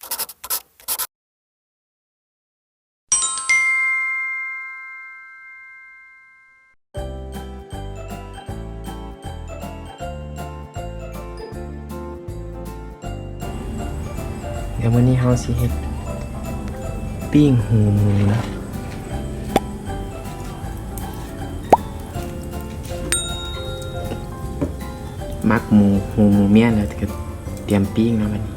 ດຽວມື້ນີ້ເຮົາຊິເຮັດປີ້ງຫູໝູນະ. ໝັກໝູ ຫູໝູມ້ຽນແລ້ວກໍຕຽມປີ້ງເນາະບັດນີ້.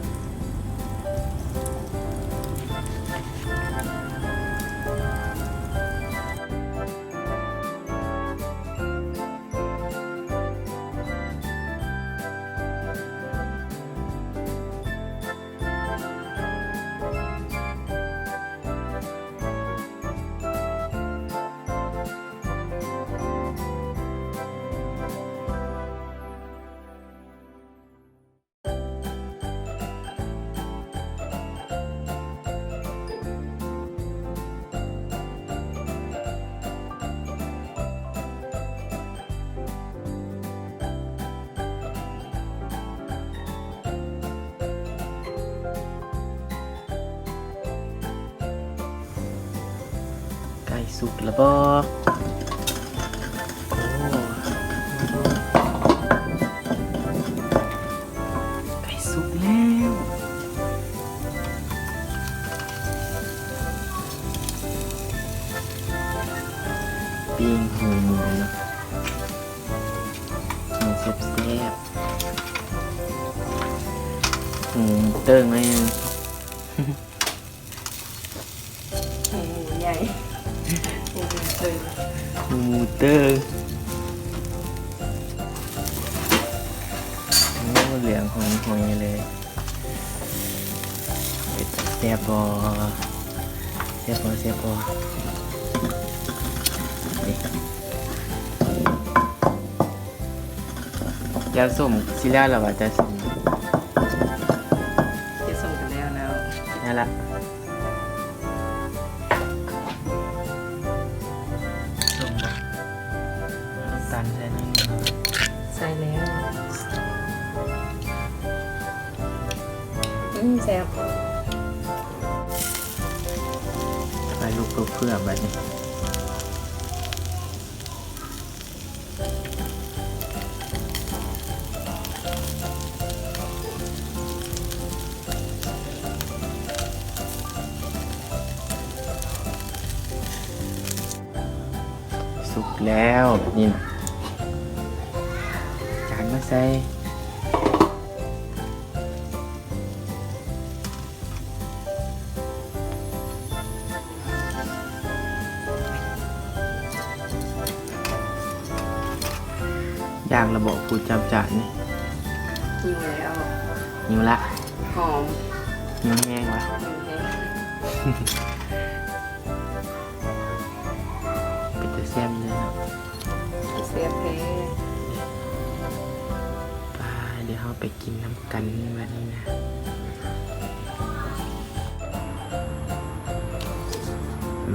ໃກ້ສຸກແລ້ວບໍ? ໂອ້ ໃກ້ສຸກແລ້ວ. ປີ້ງຫູໝູເນາະ ແຊບໆ. ຫູເຕີງແມ່ນ ຫູໝູໃຫຍ່ ຫູໝູເຕີງ ຫູໝູເຕີງ. ໂອ້ ເຫຼືອງຫອຍໆເລີຍ. ເປັນຕາແຊບບໍ່? ແຊບບໍ່? ແຊບບໍ່? ນີ້ ແຈ່ວສົ້ມຊິແລ້ວລະຫວາ? ແຈ່ວສົ້ມ ແຈ່ວສົ້ມກໍແລ້ວແລ້ວ ແລ້ວລະ. ສົ້ມບໍ່? ນ້ຳຕານໃສ່ໜ້ອຍໜຶ່ງ. ໃສ່ແລ້ວ. ອືມ ແຊບ. ໄປລູກເພື່ອບາດນີ້. ສຸກແລ້ວ ແບບນີ້ນະ ຈານມາໃສ່. ຢາກລະບໍ ຜູ້ຈັບຈານນີ້? ຫິວແລ້ວ ຫິວລະ ຫອມ ຫິວແຮງວະ ຫິວແຮງ. ເປັນຕາແຊບຢູ່ເດີເນາະ ແຊບແທ້. ໄປ ດຽວເຮົາໄປກິນນຳກັນບັດນີ້ນະ.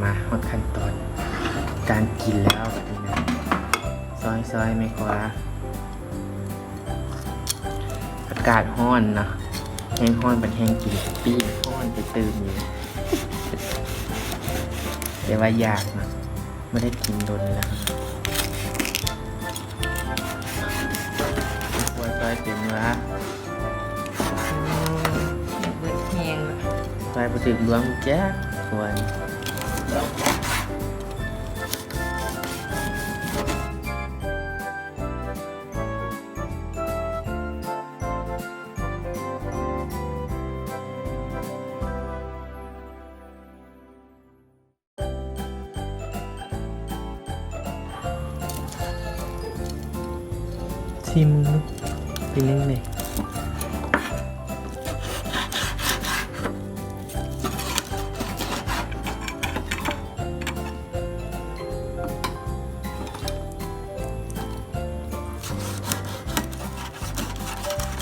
ມາຮອດຂັ້ນຕອນການກິນແລ້ວບັດນີ້ນະ. ຊອຍໆ ແມ່ຄົວ. ອາກາດຮ້ອນເນາະ ແຮງຮ້ອນບັດແຮງກິນປີ້ງ ຮ້ອນໄປຕື່ມຢູ່ ແຕ່ວ່າຢາກເນາະ ບໍ່ໄດ້ກິນດົນແລ້ວ. ຄົວຊອຍເປັນຫວາ? ເບິດແຮງ ຊອຍບໍ່ຖືກລວງຈັກຄົວ. ຊີມເບິ່ງດູ ເປັນຈັ່ງໃດ?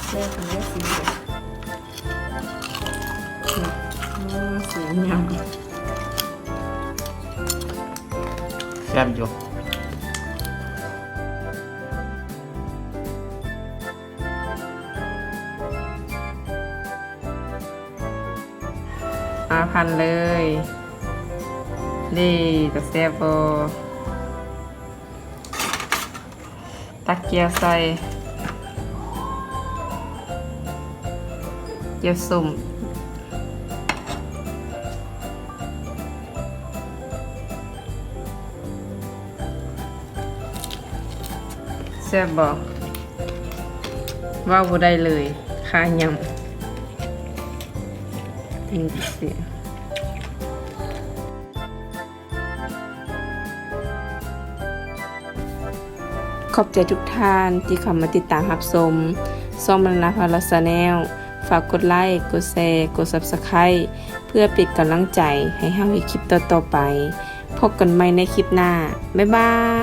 ແຊບເດ້ ຊີມເບິ່ງ. ອືມ ສີງາມ ແຊບຢູ່. ມາພັນເລີຍ. ເດ້ ຕາແຊບບໍ່? ຕັກແຈ່ວໃສ່ ແຈ່ວສົ້ມ. ແຊບບໍ່? ເວົ້າບໍ່ໄດ້ເລີຍ ຄາຫຍ້ຳ. ຂອບໃຈທຸກທ່ານທີ່ເຂົ້າມາຕິດຕາມຮັບຊົມຊ່ອງ Banana Parrot Channel. ຝາກກົດໄລ, ກົດແຊ, ກົດ Subscribe ເພື່ອເປັນກຳລັງໃຈໃຫ້ເຮົາເຮັດຄລິບຕໍ່ໆໄປ. ພົບກັນໃໝ່ໃນຄລິບໜ້າ. ບາຍບາຍ.